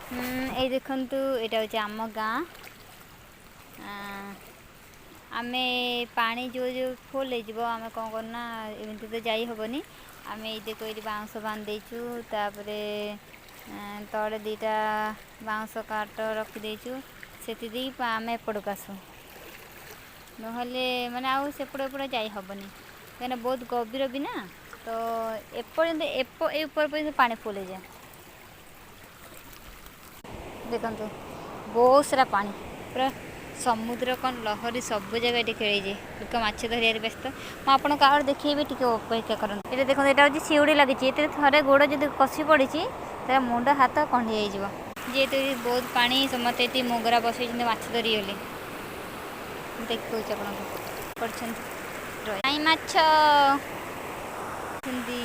ଏଇ ଦେଖନ୍ତୁ, ଏଇଟା ହେଉଛି ଆମ ଗାଁ। ଆମେ ପାଣି ଯେଉଁ ଯେଉଁ ଫୁଲ୍ ହେଇଯିବ, ଆମେ କ'ଣ କରୁନା, ଏମିତି ତ ଯାଇ ହେବନି। ଆମେ ଏଇ ଦେଖ, ଏଇଠି ବାଉଁଶ ବାନ୍ଧି ଦେଇଛୁ। ତାପରେ ତଳେ ଦୁଇଟା ବାଉଁଶ କାଠ ରଖିଦେଇଛୁ। ସେଥି ଦେଇ ଆମେ ଏପଟକୁ ଆସୁ। ନହେଲେ ମାନେ ଆଉ ସେପଟେ ଏପଟେ ଯାଇ ହେବନି, କାହିଁକିନା ବହୁତ ଗଭୀର ବି ନା। ତ ଏପର୍ଯ୍ୟନ୍ତ ଏଇ ଉପର ପର୍ଯ୍ୟନ୍ତ ପାଣି ଫୁଲ୍ ହେଇଯାଏ। ଦେଖନ୍ତୁ, ବହୁତ ସାରା ପାଣି, ପୁରା ସମୁଦ୍ର କ'ଣ ଲହରୀ ସବୁ ଜାଗା ଏଠି ଖେଳିଛି। ଲୋକ ମାଛ ଧରିବାରେ ବ୍ୟସ୍ତ। ମୁଁ ଆପଣଙ୍କୁ ଆହୁରି ଦେଖେଇବି, ଟିକେ ଅପେକ୍ଷା କରନ୍ତୁ। ଏଇଟା ଦେଖନ୍ତୁ, ଏଇଟା ହେଉଛି ଶିଉଡ଼ି ଲାଗିଛି। ଏଥିରେ ଥରେ ଗୋଡ଼ ଯଦି ଖସି ପଡ଼ିଛି, ତାହେଲେ ମୁଣ୍ଡ ହାତ କଣ୍ଡି ହେଇଯିବ। ଯେହେତୁ ଏଠି ବହୁତ ପାଣି, ସମସ୍ତେ ଏଠି ମୁଗରା ବସେଇଛନ୍ତି ମାଛ ଧରିବେ ବୋଲି। ମୁଁ ଦେଖାଉଛି ଆପଣଙ୍କୁ, କରିଛନ୍ତି ମାଛ ଅଛନ୍ତି।